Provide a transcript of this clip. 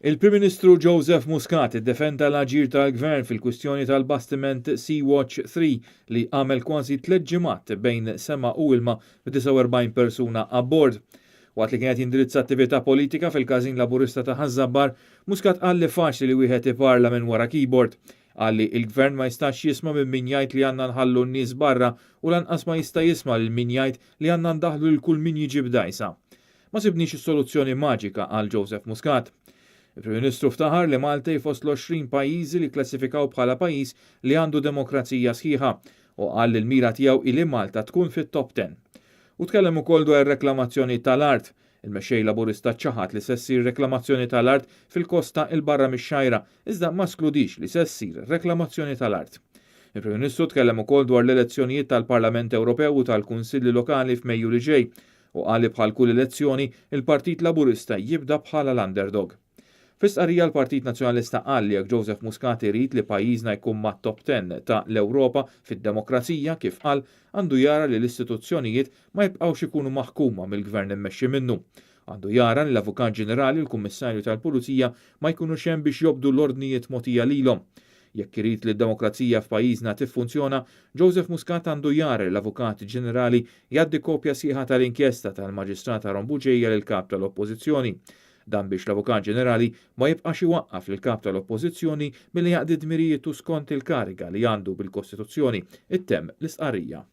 Il-Prim Ministru Joseph Muscat iddefenda l-aġir tal-Gvern fil-kwistjoni tal-bastiment Sea-Watch 3 li għamel kważi tliet ġimgħat bejn sema u ilma b'49 persuna abbord. Waqt li kien qed jindirizza attività politika fil-Każin Laburista ta' Ħaż-Żabbar, Muscat qal li faċli li wieħed iparla minn wara keyboard. Qal li l-Gvern ma jistax jisma' minn min jgħid li għandna nħallu n-nies barra u lanqas ma jista' jisma' lil min jgħid li għandna ndaħħlu lil kull min jiġi b'dgħajsa. Ma sibniex is-soluzzjoni maġika, qal Joseph Muscat. Il-Prim Ministru ftaħar li Malta hi fost l-20 pajjiżi li kklassifikaw bħala pajjiż li għandu demokrazija sħiħa u qal li l-mira tiegħu hi li Malta tkun fit-top ten. Hu tkellem ukoll dwar ir-reklamazzjoni tal-art. Il-Mexxej Laburista ċaħad li se ssir reklamazzjoni tal-art fil-kosta 'il barra mix-Xgħajra iżda ma skludix li se ssir reklamazzjoni tal-art. Il-Prim Ministru tkellem ukoll dwar l-elezzjonijiet tal-Parlament Ewropew u tal-Kunsilli Lokali f'Mejju li ġej u qal li bħal kull elezzjoni, il-Partit Laburista jibda bħala l-underdog. Fi stqarrija l-Partit Nazzjonalista qal li jekk Joseph Muscat irid li pajjiżna jkun mat-top ten ta' l-Ewropa fid-demokrazija kif qal, għandu jara li l-istituzzjonijiet ma jibqgħux ikunu maħkuma mill-Gvern immexxi minnu. Għandu jara li l-Avukat Ġenerali u l-Kummissarju tal-Pulizija ma jkunux hemm biex jobdu l-ordnijiet mogħtija lilhom. Jekk irid li d-demokrazija f'pajjiżna tiffunzjona, Joseph Muscat għandu jara li l-Avukat Ġenerali jgħaddi kopja sħiħa tal-inkjesta tal-Maġistrat Aaron Bugeja lill-Kap tal-Oppożizzjoni. Dan biex l-Avukat Ġenerali ma jibqax iwaqqaf lill-Kap tal-Oppożizzjoni milli jaqdi dmirijietu skont il-kariga li għandu bil-Kostituzzjoni, ittemm l-istqarrija.